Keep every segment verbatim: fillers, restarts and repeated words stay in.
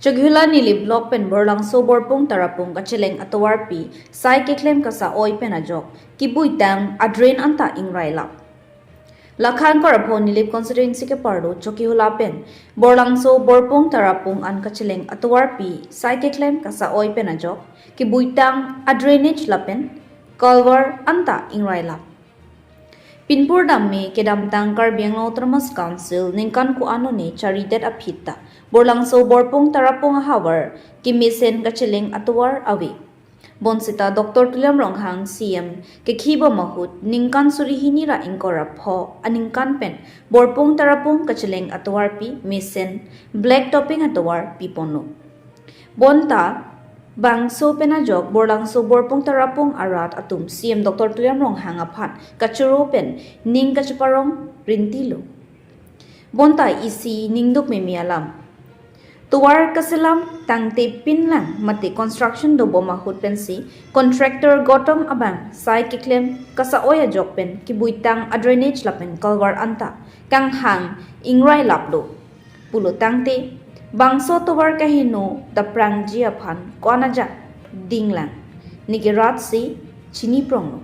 Chokihola Nilip Block pen Borlangso Borpung Tarapung kacheleng atovarpi sai keklem kasa-oi pen ajok kibuitang a-drain anta ingrailap. Lakha ingkoi ra pho Nilip constituency keparlo Chokihola pen Borlangso Borpung Tarapung an kacheleng atovarpi sai keklem kasa-oi pen ajok kibuitang a-drainage lapen culvert anta ingrailap. Pinpur damme kedamtang Karbi Anglong Autonomous Council ningkan ko-an one charidet aphi ta Borlangso Borpung Tarapung ahavar kemesen kacheleng atovar ave. Bonsita Doctor Tuliram Ronghang C M kekhibom ahut ningkan suri hini ra ingkoi ra pho aningkan pen Borpung Tarapung kacheleng atovarpi mesen black topping atovar piponlo. Bonta bangso pen ajok Borlangso Borpung Tarapung arat atum C M Doctor Tuliram Ronghang aphan kachoro pen ning kacheparong rintilo. Bonta isi ningduk meme alam. Tovar kaselam tangte pinlang mate construction dobom ahut pensi contractor Gautam abang sai keklem kasa-oi ajok pen kibuitang a-drainage lapen culvert anta kanghang ingrailaplo pulo tangte bangso tovar kaheno daprangji aphan ko-an ajat dinglang, neke rat si chinipronglo.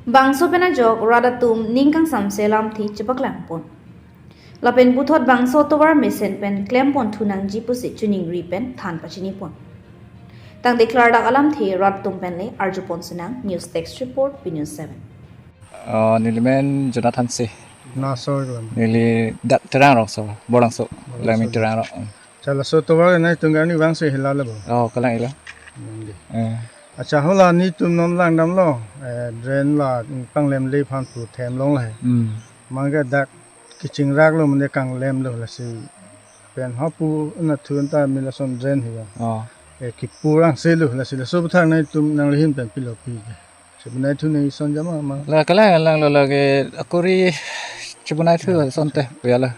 Bangso pen ajok rat atum ning kangsamse alamthe chepaklangpon. Lapen puthot bangso tovar mesen pen klempon thunangji pusi choningri pen than pachinipon. Tangte klardak alamthe rat atum pen le arjupon sinang. News Desk Report, B News seven. Oh, neli men Jonathan si. Nasor kelang. Neli dak Terang Rongso, Borlangso. Borlangso. Lami Terang Rong. Chala so tovar nangtum arni vangsi hela labo. Oh, kalang ila. Nangdi. Eh. Acha, hala netum non langdamlo, eh, drain la panglemle aphan pu themlong la he. Hmm. Mangke dak kachingraklo mane kanglemlo lasi. Pen hapu na thun ta mila son drain hiya. Oh. Eh, kipurang selo lasi, laso aputhak nangtum nanglihin pen pilo pi ke. Chebonai thu nangji ason jama ma. La kalang langlo lake akori chebonai thu asonte puya la.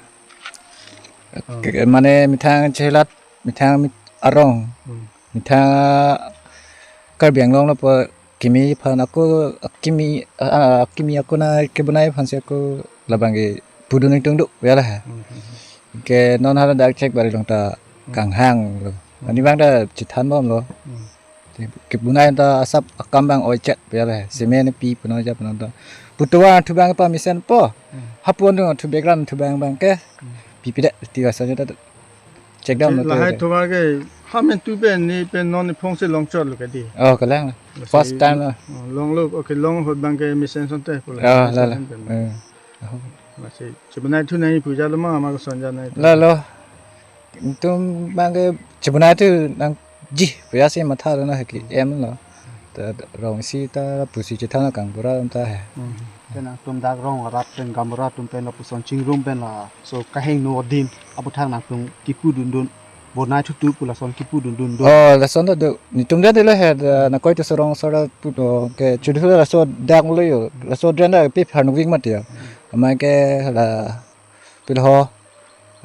Oh. Ke, mane methang chelat, methang mit arong. Hmm. Methang Karbi Anglong lo po kimi aphan ako kimi, ah, kimi ako na kebonai aphan si ako labang ke pudun ingtung duk ya la. Hmm, hmm, hmm. Ke non hala dak chek bari long ta, hmm, kanghang lo. Hmm. Ani bang ta chethanbomlo. Hmm. Te kebonai ta asap akam bang oichet ya la. Cement pi puno ja puno ta. Putua thu bang pa mesen po. Hmm. Hapu andung thu background thu bang bang ke. Hmm. Pipi de ti asanya ta check down lo. Lahai te. Thu bang ke ha men tu pen ni pen non ni phong se longchotlo ke di. Oh, kalang. First time lo. Oh, longlo, okay, long ahut bang ke mesen asonte pulo. Oh, la la. Mesen pen. Eh. Oh. Masi chebonai thu nangji puja lo ma, ma ko sonja nai. La lo. Netum bang ke chebonai thu nangji puya si matha lo na ke em lo. Ta rong isi ta pusi chethan gaonbura ta he. Hmm. Te nangtum dak rong arat pen gaonbura atum pen lapuson chingrum pen laso kahingno adim aputhak nangtum kipudundun, bonai thutu pu lason kipudundun do. Oh, lason ta do. Netum dak de lo he, dak nakoi ta sorong sora pu do ke chudhu laso dak lo yo. Laso drain dak pi pharnuk ving mat ya. Amai ke la pil ho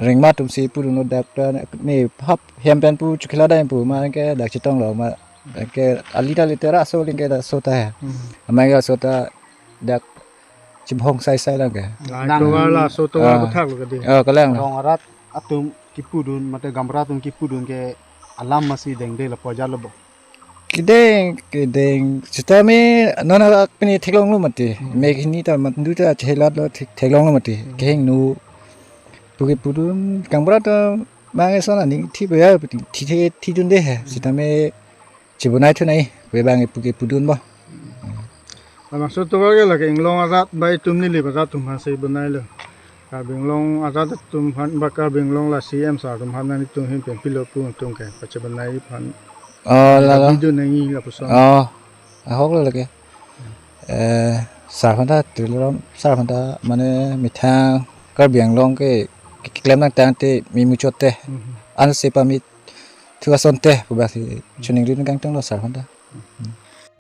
ringma atum si pudun lo dak ta ne hap hem pen pu Chokihola dam pu ma ke dak chetonglo ma ke ali ta litera so ling ke dak so ta he. Hmm. Amai ke so ta dak chibhong sai sai lang ke. Nang tovar laso tovar, ah, aputhak lo ke di. Oh, kalang. Rong arat atum kipudun mate gaonbura atum kipudun ke alam masi dengde lapu ajat lo bo. Kedeng, kedeng. Sitame non arak pini theklonglo mati. Hmm. Mek hini ta mandu ta chelat lo thek-, theklonglo mati. Hmm. Kehingno. Puke pudun gaonbura ta bang eson aning thi puya thi thi thidunde he. Hmm. Sitame chebonai thu nangji. Pu bang puke pudun bo. Labangso tovar ke lake inglong arat bai tum Nilip arat atum aphan si bonailo. Karbi Anglong arat atum aphan ba Karbi Anglong la C M sir atum aphan nangtum ahin pen pilo pu nangtum ke pachebonai aphan. Oh, la la. Video nangji lapuson. Oh, ahok lo lake. Eh, sir aphan ta Tuliram sir aphan ta mane methang Karbi Anglong ke keklem nangtangte mi muchot te. Mhm. Ansi pamit thu asonte pu bang si choningri nangkangtanglo sir aphan ta. Hmm.